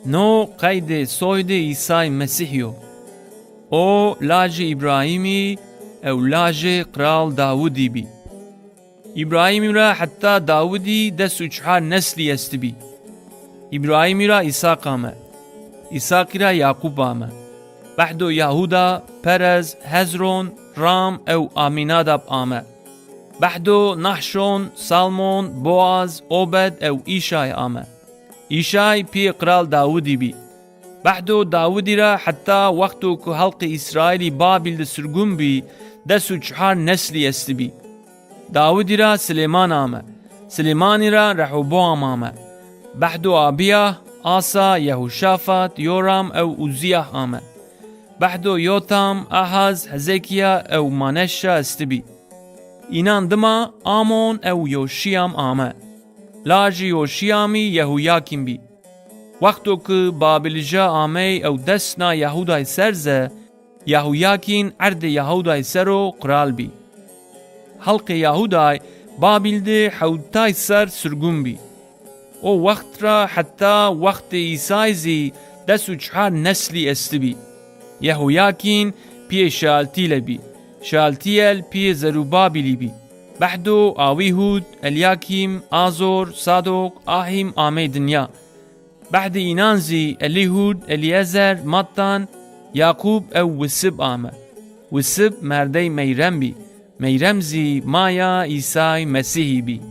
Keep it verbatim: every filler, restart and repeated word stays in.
No qeydê soydê Îsay Mesîhî yo. O lajê Îbrahîmî ew lajê Qral Dawidî bî. Îbrahîmî ra heta Dawidî des û çar neslî estibî. Îbrahîmî ra Îsaq ame. Îsaqî ra Yaqûb ame. Behdo Yahuda, Perez, Hezron, Ram ew Amînadab ame. Behdo Nahşon, Salmon, Boaz, Obed ew Îşay ame. Îşay pîyê Qral Dawidî bî. Behdo Dawidî ra heta wexto ku xelqê Îsraîlî Babîl de sirgûn bî, des û çar neslî estibî. Dawidî ra Silêman ame. Silêmanî ra Rehoboam ame. Behdo Abîya, Asa, Yehûşafat, Yoram ew Ûzîyah ame. Behdo Yotam, Ahaz, Hezekîya ew Maneşa estibî. Înan dima Amon ew Yoşîyam ame. Lajê Yoşîyamî Yehûyakîn bî. Wexto ki Babîlija amey ew dest na Yahûday ser ze, Yahûyakîn erdê Yahûday ser o qral bî. Xelqê Yahûday Babîl de hewtay serr sirgûn bî. O wext ra heta wextê Îsay zî des û çar neslî estibî. Yehûyakîn pîyê Şealtîle bî. Şealtîyel pîyê Zerûbabîlî bî. Behdo Awîhûd, Elyakîm, Azor, Sadok, Ahîm amey dinya. Behdê înan zî Elîhûd, Elîezer, Mattan, Yaqûb ew Wisib ame. Wisib merdey Meyrem bî. Meyrem zî maya Îsay Mesîhî bî.